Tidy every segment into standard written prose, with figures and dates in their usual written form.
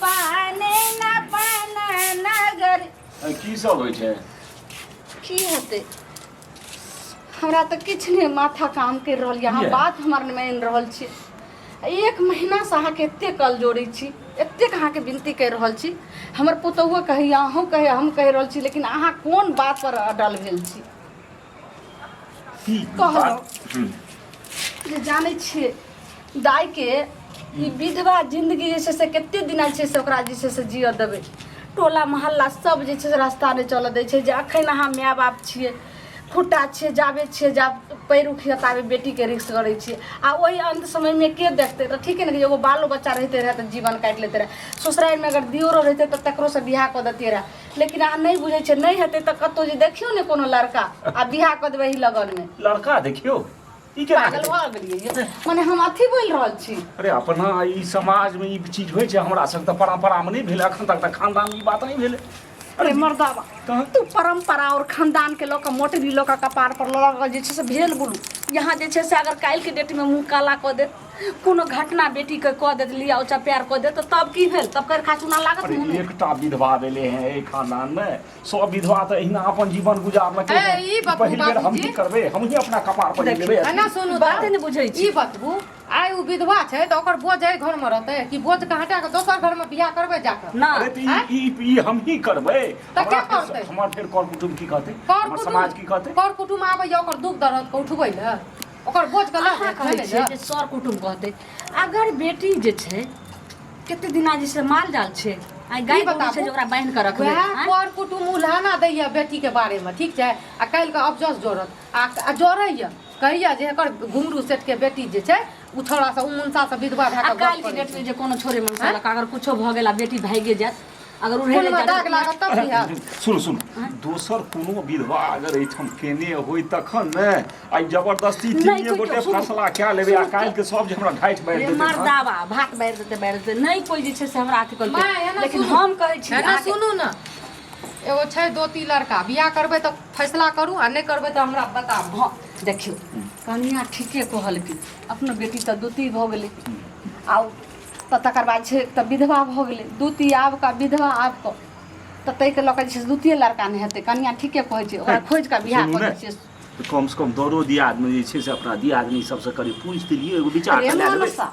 पाने न पान नगर। की सब होइ छै? की हेतै, हमरा तऽ किछु नहि माथा काम करि रहल यऽ। अहाँ किया? बात हमर नहि मानि रहल छी। एक महीनासँ अहाँके एतेक कल जोड़ै छी, एतेक अहाँके विनती करि रहल छी। हमर पुतोहुओ कहैए, अहूँ कहैए, हम कहि रहल छी, लेकिन अहाँ कोन बात पर अडल भेल छी? की कहलहुँ बात? जे जानै छियै दाइके ई विधवा जिंदगी जे छै से कते दिना छै से ओकरा जे छै से जियऽ देबै? टोला मोहल्ला सब जे छै से रास्ता नहि चलऽ दै छै जे अखन अहाँ माय बाप छियै, खुट्टा छियै, जाबे छियै, जाब पैर उठिए ताबे बेटीके रिक्स करै छियै, आ ओहि अन्त समयमे के देखतै? तऽ ठीके ने कि एगो बालो बच्चा रहिते रहए तऽ जीवन काटि लैते रहए। ससुरारिमे अगर दियोरो रहितै तऽ तकरोसँ बियाह कऽ दैतियै रहए। लेकिन अहाँ नहि बुझै छियै, नहि हेतै तऽ कतहु जे देखियौ ने कोनो लड़का आ बियाह कऽ देबै एहि लगनमे। लड़का देखियौ, ई केना पागल हेतै? भऽ गेलियै? मने हम अथी बोलि रहल छी। अरे, अपना ई समाजमे ई चीज होइ छै? हमरा सब तऽ परम्परामे नहि भेलै एखन तक, तऽ खानदानमे ई बात नहि भेलै। अरे मर्दाबा, तहन? तू परम्परा और खानदान के लऽ कऽ, मोटरी लऽ कऽ, कपार पर लऽ कऽ जे छै से भेल बोलू। यहाँ जे छै से अगर काल्हिके डेटमे मुँह काला कऽ देत, कोनो घटना बेटीके कऽ देत, लिया ऊँचा प्यार कऽ देत, तऽ तब की भेल? तब कर खाचुना लागत अरे मुँहमे। एकटा विधवा भेलै हैं एहि खानदानमे, सब विधवा तऽ एहिना अपन जीवन गुजारलकै। ए, ई बतबू पहिल बेर हम बाबूजी। की करबै? हमही अपना कपार पर देखियौ, लेबै। एना सुनू तऽ। बाते नहि बुझै छी। ई बतबू, आइ ओ विधवा छै तऽ ओकर बोझ एहि घर मे रहतै कि बोझ के हटा के दोसर घर मे बियाह करबै जाके? ना। अरे तऽ ई ई ई हमही करबै। तऽ के हमरा फेर करतै? हमर फेर कर कुटुम की कहतै? कर हमर कुटुम समाज की कहतै? कर कुटुम आबैया ओकर दुख दर्द के उठबै लए, ओकर बोझ के लऽ अहाँ जायत कहै चलै छियै लए? जे सर कुटुम कहतै, अगर बेटी जे छै कते दिना जे छै माल जाल छै, आइ गाय ई गरू छै बताबू। जे ओकरा बान्हि कऽ रखबै? वएह आँय? कर कुटुम उल्हाना दैया बेटी के बारे मे, ठीक छै, आ काल्हि के अफजस जोड़त आ जोड़ैया, कहैया जे एकर घुंगरू सेठ के बेटी जे छै उ छौड़ा से, उ मुनसा से विधवा भए आ के गप काल्हि के करै डेट छै। में जे कोनो छोड़े मनसा लऽ कऽ अगर कुछो भऽ गेल आ बेटी भागिए जायत, अगर उड़े खूनमे दाग लागत तब की हैत? सुनू सुनू, दोसर कोनो विधवा अगर एहिठाम केने होय तखन ने। आइ जबरदस्ती नहि, तीनिए कोइ गोटे सुनू, फैसला कए लेबै आ सुनू, काल्हि के सब जे हमरा ढाठि मारि रे देतै तहन? मर्दाबा, भात बारि देतै, बारि देतै, नहि कोइ जे छै से हमरा अथी माय, कहलकै, एना लेकिन सुनू। हम कहै छी एना अहाँके- सुनू ने, एगो छै दोती लड़का, बियाह करबै तऽ फैसला करू आ नहि करबै तऽ हमरा बताबू। हँ, देखियौ, कनिया ठीके कहलकै। अपनो बेटी तऽ दूती भऽ गेलै आ तऽ तकर बाद छै तऽ विधवा भऽ गेलै। दूती आब कऽ, विधवा आब कऽ, तऽ ताहिके लऽ कऽ जे छै से दूतिए लड़का नहि हेतै। कनिया ठीके कहै छै, ओकरा खोजि कऽ बियाह सुनू कऽ ने, दै छियै। तऽ कमसँ कम दरो दियादमे जे छै से अपना दियादनी सबसँ कनि पूछि देलियै, एगो विचार अरे तऽ लए लेबै। मनसा,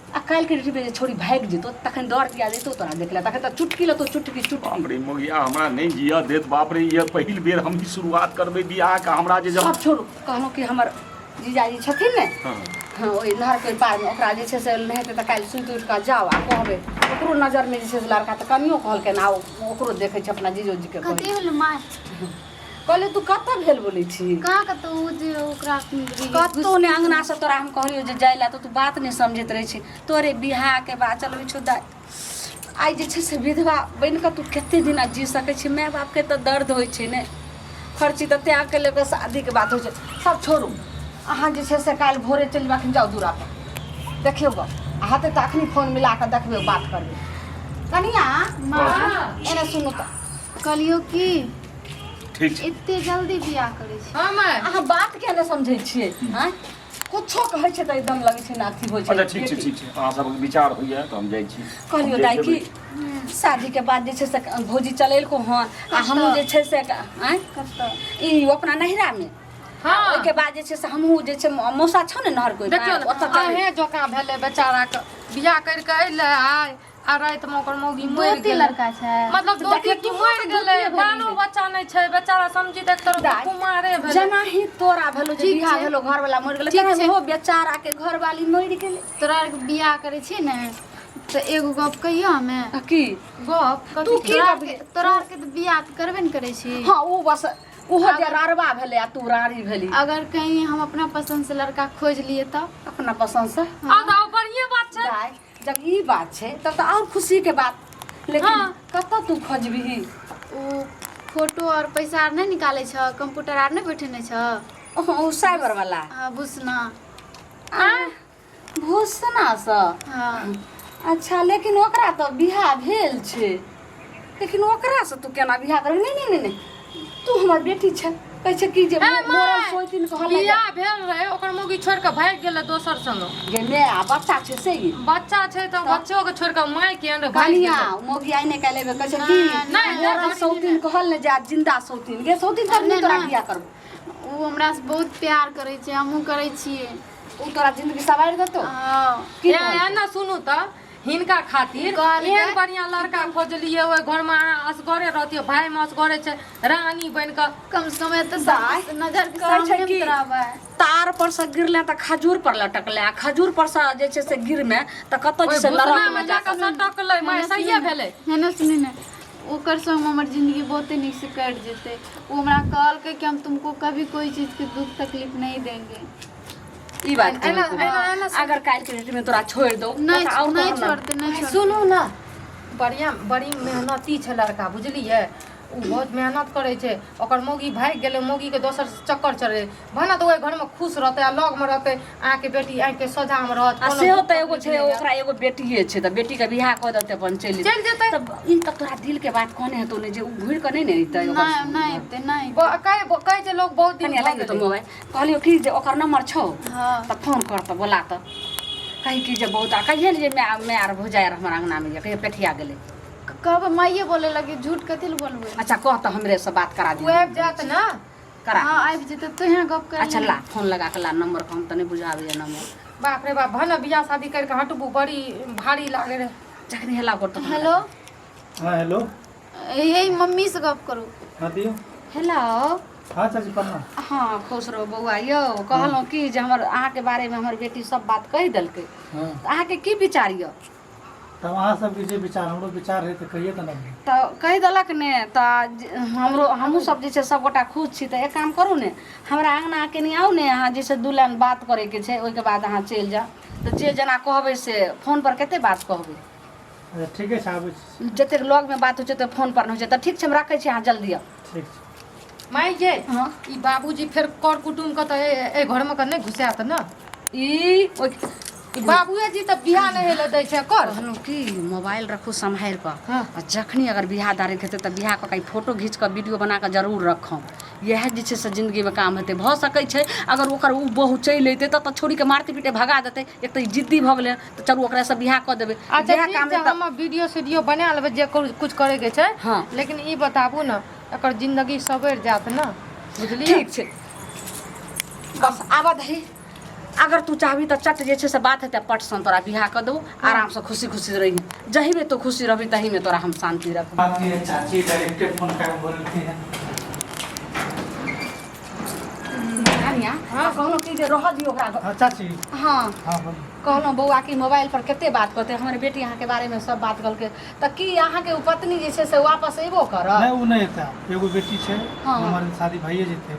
आ काल्हिके डेटमे जे छौड़ी भागि जेतौ तखन दर दिया जेतौ तोरा देखले, तखन तऽ चुटकी लेतौ, चुटकी चुटकी। बाप रे, मोगिया हमरा नहि जियऽ देत। बाप रे, ई पहिल बेर हम ही शुरुआत करबै बियाहके, हमरा जे जब सब छोड़ू, कहलहुँ कि हमर जीजाजी छथिन ने, हँ हँ, ओहि नहरके ओहि पारमे, ओकरा जे छै से नहि हेतै तऽ काल्हि सुति उठि कऽ जाउ आ कहबै। ओकरो नजरमे जे छै से लड़का तऽ कनियो कहलकै ने, आ ओकरो देखै छै, अपना जीजोजीके कहै कथी भेल माय? कहलियै, तू कतऽ भेल बोलै छी? कहाँ कतौ, ओ जे ओकरा कतौ नहि, अंगना से तोरा हम कहलियौ जे जाय लए तऽ तू बात नहि समझैत रहै छी। तोरे बियाहके बाद चलबै छौ दाइ। आइ जे छै से विधवा बनि कऽ तू कते दिना जी सकै छी? माय बापके तऽ दर्द होइ छै ने, खर्ची तऽ त्याग के लऽ कऽ शादीके बात होइ छै। सब छोड़ू, अहाँ जे छै से काल्हि भोरे चलि जेबै। अखन जाउ दूरा पर, देखियौ गऽ, आ हेतै तऽ अखनी फोन मिला कऽ देखबै, बात करबै। कनिया, एने सुनू तऽ। कहलियौ की ठीक छै। एते जल्दी बियाह करै छी? हँ माय। अहाँ बात किया नहि समझै छियै? आँय, कुछो कहै छै तऽ एकदम लगै छै ने अथी होइ छै। अच्छा, ठीक छै, ठीक छै। अहाँ सबके विचार होइए तऽ हम जाइ छी। कहलियौ हम दाइ जाइ कि जेबै। शादीके बाद जे छै से भौजी चलेलको हन आ हमहूँ जे छै से आँय कतऽ? ई अपना नैहरामे। हँ। ओहिके बाद जे छै से हमहूँ जे छै मौसा छौ ने नहर कोइ देखियौ ने, ओतऽ चलै। अहें जकाँ भेलै बेचाराके, बियाह करि कऽ अयलै आइ आ रातिमे ओकर मौगी मरि दोती गेलै। लड़का छै? मतलब तऽ दोती देखियौ, की तूहो मरि तऽ गेलै, दोतिए भेलही बालो रे। बच्चा नहि छै बेचारा, समझी तऽ एक तरह दाइ, कुमारे भेलै। जेनाही तोरा भेलो जे ठीक बियाह छै। भेलो, घरवाला मरि गेलै, ठीक तेनाही छै। ओहो बेचारा के घरवाली मरि गेलै। तोरा आरके बियाह करै छी ने तऽ एगो गप कहियो हमे। आ की? गप तू कथी? की तोरा गप? आरके तोरा आरके तऽ बियाह तऽ करबे ने करै छी। हाँ, ओ बस ओहो जे रारवा भेलै आ तू रारी भेली। अगर कहीं हम अपना पसंद से लड़का खोज लिए तब? अपना पसंद से? आ तऽ बढ़िए बात छै। दाइ, जब ई बात छै तब तऽ आओर खुशीके बात, लेकिन हाँ। कतऽ तू खोजबिही? ओ फोटो और पैसा आर नहि निकालै छ, कंप्यूटर आर नहि बैठेने छ? ओ साइबर वाला? हाँ, भूसना। भूसना सँ? हाँ। अच्छा, लेकिन ओकरा तऽ बियाह भेल छै, लेकिन ओकरासँ तू केना बियाह करबही? नहि नहि नहि नहि, तू हमर बेटी छै, कहै छै कि जे हे मोरल माय, सोइतिन कहल नहि बियाह भेल रहे, ओकर मौगी छोड़ के भागि गेलै दोसर संग। गे माय, आ बच्चा छै से ई? बच्चा छै तऽ बच्चो के छोड़ के माय के अंदर भागि कनिया गेलै। मौगी आइ ने काल्हि एबे कहै छै कि नहि, मोरल सौतिन कहल नहि जाय, जिंदा सौतिन गे सौतिन तब नहि तोरा नहि। बियाह करबो। ओ हमरा से बहुत प्यार करै छै, हमहूँ करै छियै। ओ तोरा जिंदगी सवारि देतौ? हँ। की ए, कहलकै? एना सुनू तऽ, हिनका खातिर कहलकै- एहन बढ़िया लड़का खोजलियै, ओहि घरमे अहाँ असगरे रहतियै, भाय मे असगरे छै, रानी बनि कऽ कम से कम एतऽ दाइ, नजर के कहै छै सामने कि मे तोरा तार पर से गिरले तऽ खजूर पर लटकले, आ खजूर पर से जे छै से गिरमे तऽ कतऽ जे ओहि छै नरक भुसना मे मे जा जाकऽ सटकलै माय, सहिए भेलै। है ना, सुनी ने, ओकर संग हमर जिंदगी बहुते नीक से कटि जेतै। ओ हमरा कहलकै कि हम तुमको कभी कोई चीज के दुख तकलीफ नहीं देंगे। ई बात एना कहलको। एना एना अगर काल्हि के डेट में तोरा छोड़ि दौ नहीं तऽ आओर नहीं तोहर ना- छोड़ते, नहीं छोड़ते। सुनू ने, बढ़िया बड़ी मेहनती छै लड़का, बुझलियै? ओ बहुत मेहनत करै छै। ओकर मौगी भागि गेलै, मौगीके दोसर चक्कर चढ़ै भने तऽ ओहि घरमे खुश रहतै आ लगमे रहतै, अहाँके बेटी आँखिके सोझामे रहत। आ कोनो सेहो दुःख तऽ एगो तकलीफ छै नहि हैत। ओकरा एगो बेटिए छै तऽ बेटीके बियाह कऽ देतै, अपन चलि चलि जेतै। तऽ ई तऽ तोरा दिलके बात कहने हेतौ ने जे ओ घुरि कऽ नहि ने अयतै ओकर? नहीं, नहीं एतै, नहीं। कहै कहै छै लोक बहुत दिन कनिया भऽ लागि जेतौ गेलै। मोबाइल। कहलियौ कि जे ओकर नंबर छौ? हाँ। तऽ फोन कर तऽ बोला तऽ कही कि जे बहुत आ कहिए ने जे माय माय आर भौजाइ आर हमर अङ्गनामे यऽ, कहियो पेठिया गेलै। कहबै माइये बोले लगे, झूठ कथी लए बोलबै? अच्छा, कह तऽ हमरे से बात करा ओ दियौ। आबि जायत ने। करा। हाँ, आबि जेतै तो यहाँ गप कर। अच्छा ला, फोन लगा के ला नंबर, हम तऽ नहि बुझाबैए नंबर। बाप रे बाप, भने बियाह शादी करि कऽ हटबू, बड़ी भारी लागै रहै। जखनी हेला करतौ। हेलो। हाँ, हेलो। यही मम्मी से गप करू। हाँ, दियौ। हेलो। हाँ चाची, प्रणाम। हाँ, खुश रहू बौआ। यौ, कहलहुँ कि जे हमर अहाँके बारेमे हमर बेटी सब बात कहि देलकै। तऽ अहाँके की विचार यऽ? तब अहाँ सबके जे विचार हमरो विचार है तऽ कहिए तऽ ने। तऽ कहि देलक ने तऽ हमरो हमहूँ सब जे छै सबगोटा खुश छी। तऽ एक काम करू ने, हमरा अङ्गना कनि आउ ने अहाँ, जे छै दू लाइन बात करैके छै, ओहिके बाद अहाँ चलि जाउ। तऽ जे जेना कहबै से फोन पर कते बात कहबै? अच्छा, ठीके छै, आबै छी। जतेक लगमे बात होइ छै तऽ फोन पर नहि होइ छै। तऽ ठीक छै, हम राखै छी, अहाँ जल्दी आउ। ठीक छै। माय ये। हाँ। ई बाबूजी फेर कर कुटुम्ब के तऽ एहि घरमे के नहि घुसायत ने? ई ओहि ई बाबुए जी तऽ बियाह नहि होय लए दै छै कर। कहलहुँ कि मोबाइल रखू सम्हारि कऽ। हाँ। आ जखनी अगर बियाह दारी हेतै तऽ बियाह कऽ के फोटो घीच कऽ वीडियो बना कऽ जरूर रखब। इएह जे छै से जिन्दगीमे काम हेतै। भऽ सकै छै अगर ओकर ओ बहु चलि अयतै तऽ छौड़ीके मारते पीटे भगा देतै। एक तऽ ई जिद्दी भऽ गेलै, तऽ चलू ओकरासँ बियाह कऽ देबै। अच्छा, इएह ठीक काम छै। तऽ हम वीडियो सीडियो बना लेबै, जे कुछ करैके छै। हाँ। लेकिन ई बताबू ने, एकर जिंदगी सवरि जायत ने, बुझलियै? ठीक छै, बस आबऽ दही। अगर तू चाहबी तऽ चट जे छै से बात हेतै, पट सन तोरा बियाह कऽ देबौ, आरामसँ खुशी खुशी रही। जहीमे तू खुशी रहबी तहीमे तोरा हम शान्ति रखबौ। बात ये चाची डायरेक्टे फोन कर बोलती है। कनिया, कहलहुँ कि जे रहऽ दियौ ओकरा। हाँ चाची। हाँ। हाँ, बोलू। कहलहुँ बौआ कि मोबाइल पर कते बात कहतै, हमर बेटी अहाँके बारेमे सब बात कहलकै, तऽ की अहाँके ओ पत्नी जे छै से वापस अयबो करत? नहीं, वो नहीं था, एगो बेटी छै। हाँ। हमर शादी भइए जेतै।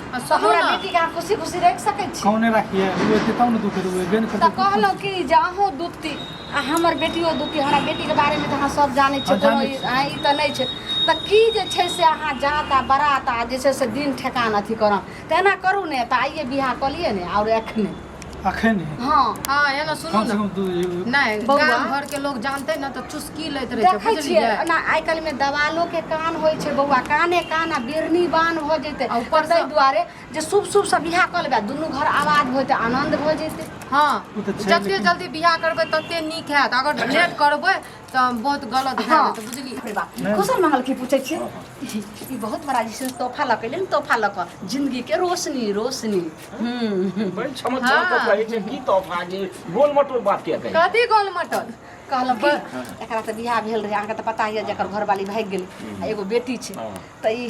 आ तऽ सुनू हमरा ने, बेटीके अहाँ खुशी खुशी राखि सकै छी? कौने राखिए, ओ एतै तब ने दुख हेतै, ओ एबे ने तऽ करतै। कहलहुँ कि जे अहूँ दुखती आ हमर बेटियो दुखती। हमरा बेटीके बारेमे तऽ अहाँ सब जानै छियै। हाँ, कोनो जानै ई छी। हाँ, ई तऽ नहि छै। तऽ की जे छै से अहाँ जात आ बारात आ जे छै से दिन ठेकान अथी करब, तऽ एना करू ने, तऽ आइए बियाह कऽ लिअ ने आओर एखने। अखन? हाँ। हाँ, एना सुनू कम से ने। कम दू नहि। बौआ। गाम घर के लोग जानते ने तऽ चुस्की लैत रहै छै। देखै छियै। बुझलियै? ओना आइ काल्हिमे दवालो के कान होइ छै बौआ, काने कान आ बिरनी बान भऽ जेतै। आ ऊपर ताहि दुआरे जे शुभ शुभ से बियाह कऽ लेबै, दुनू घर आवाज भऽ जेतै, आनन्द भऽ जेतै। हाँ। ओ तऽ छै, जते लेकिन- जल्दी बियाह करबै तते नीक हैत, अगर लेट करबै तऽ बहुत गलत भए हाँ। जेतै, बुझलियै? अरे बाप, नहि। कुशल मंगल की पूछै छियै? ई बहुत बड़ा जे छै से तोहफा लऽ कऽ एलै ने, तोहफा लऽ कऽ जिंदगी के रोशनी रोशनी। बड़ी चमत्कार हाँ। कहै छै की तोहफा जे गोल मटोल बात किया कहै? कथी गोल मटोल? कहलहुँ कि एकरा तऽ बियाह भेल रहै, अहाँके तऽ पता यऽ जे एकर घरवाली भागि गेलै आ एगो बेटी छै। हाँ। तऽ ई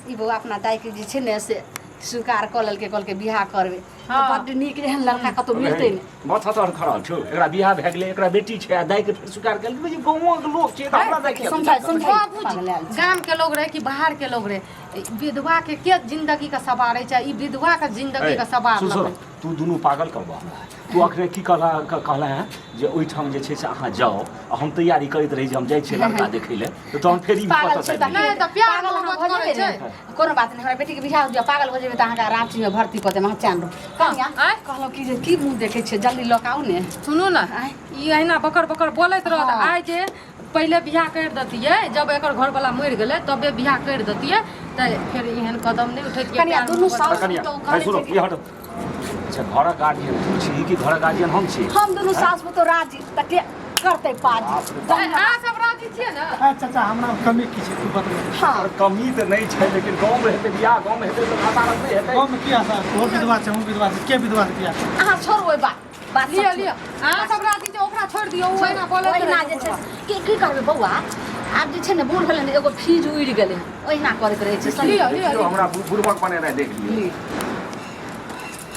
ई बौआ अपना दाइके जे छै ने से स्वीकार कऽ लेलकै, कहलकै बियाह करबै। तऽ हाँ। बड्ड नीक, एहन लड़का कतहु मिलतै नहि। माथा तोहर खराब छौ? एकरा बियाह भए गेलै, एकरा बेटी छै आ दाइके फेर स्वीकार केलकै जे गाँवक लोक छै तऽ हमरा दाइ किया समझाइ स्वीकार करतै? समझाइ बाबूजी, पागल आयल छै। गाम के लोग रहे कि बाहर के लोग रहे, ई विधवा के के जिंदगी के सवार छै? ई विधवा के जिंदगी के सवार सुन सुन, तू दुनू पागल करबा तू अखने की कहला कहला है जे ओहिठाम जे छै से अहाँ जाउ आ हम तैयारी करैत रही जे हम जाइ छियै लड़का देखै लए, तऽ तहन फेर ई पागल कतऽ छै से तऽ नहि, तऽ प्यार पागल अहाँ मोहब्बत भऽ करै जेबै ने। कोनो बात नहि, हमरा बेटीके बियाह हो जाए, पागल भऽ जेबै तऽ अहाँके राँचीमे भर्ती कऽ देब, अहाँ चैन रहू। कनिया, आँय? कहलहुँ कि जे की मुँह देखै छियै, जल्दी लऽ कऽ आउ ने। सुनू ने। आँय? ई अहिना बकर बकर बोलैत रहत। हाँ। आइ जे पहिले बियाह करि देतियै, जब एकर घरवाला मरि गेलै तबे बियाह करि देतियै, तऽ फेर एहन कदम नहि उठैतियै। कनिया, प्यार दुनू मोहब्बत। साउस कनिया पुतोहु है कहने सुनो छै ये हटो। अच्छा, घरक गार्जियन तू छी कि घरक गार्जियन हम छी? हम दुनू सास पुतोह राजी तऽ के करतै पाजी? बाप रे बाप। अहाँ सब राजी छियै ने? अच्छा चाचा, हमरा कमी की छै, तू बतबे। हाँ। और कमी तऽ नहि छै, लेकिन गाँवमे हेतै बियाह, गाँवमे हेतै तऽ आशा नहि हेतै। गाँवमे की आशा? तोहर विधवा छै, हमहूँ विधवा छै, के विधवा से बियाह करतै? अहाँ छोड़ू ओहि बात बात सब लिअ छोड़ू। लिअ, अहाँ सब राजी छै, ओकरा छोड़ि दियौ, ओ ओहिना बोलैत ओहिना रहै जे छै। छै की की करबै बौआ, आब जे छै ने बूढ़ भेलै ने, एगो फीज उड़ि गेलै हन, ओहिना करैत रहै छै। लिअ, लिअ। देखियौ, हमरा बुड़बक बनेनाइ देख लियौ।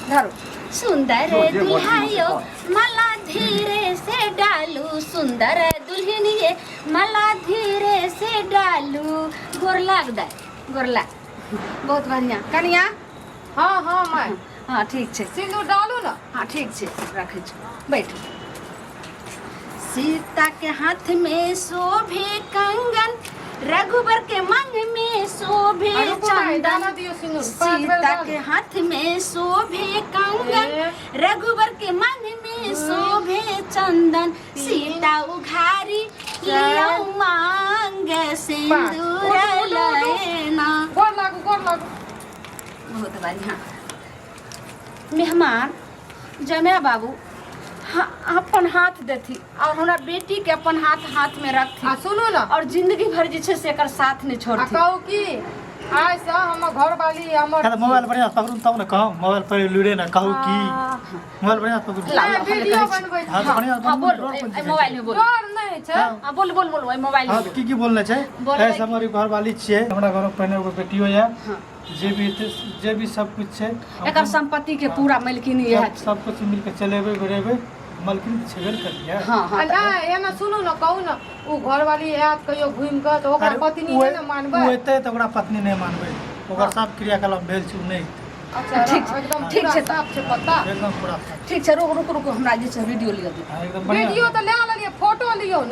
धरो सुंदर जो जे मर्जी दुल्हा हो से यो कर। माला धीरे से डालू, सुंदर दुल्हन ये माला धीरे से डालू। गोर लाग दाय, गोर लाग। बहुत बढ़िया कनिया। हँ हँ माय। हाँ ठीक छै। सिन्दूर डालू ने। हाँ ठीक छै, रखै छी, बैठू। सीता के हाथ में शोभे कंगन, रघुबर के मन में शोभे आ रुकू माय, चंदन। डालऽ दियौ सिन्दूर, पाँच बेर सीता डालू। के हाथ में शोभे कंगन, एक, रघुबर के मन में शोभे चंदन। सीता उघारी चारि, लियो मांग सिंदूर उठू, उठू, उठू। लेना। गोर लागू, गोर लागू। बहुत बढ़िया मेहमान जमाय बाबू, हाँ, अपन हाथ देथी और हमरा बेटी के अपन हाथ हाथ में रखथी। आ सुनू ने, और जिंदगी भर जे छै से एकर साथ नहीं आ छोड़थी। कहू कि आइसँ हमर घरवाली हमर तऽ मोबाइल बढ़िआँ से पकड़ू तब ने कहू, मोबाइल पर लुड़े ने कहू की मोबाइल बढ़िआँ से पकड़ू। लाउ, नहि, लाउ, हम वीडियो कहै छी। बनबै हाँ, छी। तऽ बढ़िआँ से हाँ बनबू, बोलो, डर कोन चीज मोबाइल में बोलो। डर नहि छै। हाँ बोल बोल बोलो, मोबाइल में हाँ, तऽ बोलो। की की बोलने छै? बोलबै ऐसे हमर घरवाली छियै, हमरा घरमे पहिने एगो बेटियो यऽ, हाँ। जे भी हेतै, जे भी सब कुछ छै, हम एकर संपत्ति के पूरा मालकिनी इएह सब सब कुछ मिलके चलेबै बढ़ेबै, मालकिन तऽ छेबे ने करियै। हाँ हाँ। आ नहि, एना सुनू ने, कहू ने, ओ घरवाली आयत कहियो घुमि कऽ तऽ ओकरा अरे, पत्नी ओ नहि ने मानबै? ओ एतै तऽ ओकरा पत्नी नहि मानबै, ओकर सब क्रियाकलाप भेल छै, ओ नहि एतै। अच्छा। ठीक छै, एकदम ठीक पूरा छै तऽ। साफ छै पत्ता। एकदम पूरा साफ। ठीक छै, रुक रुक रुक, हमरा जे छै वीडियो लिअ दियौ। हाँ, एकदम बढ़िआँ। वीडियो तऽ लए लेलियै, फोटो लियौ ने।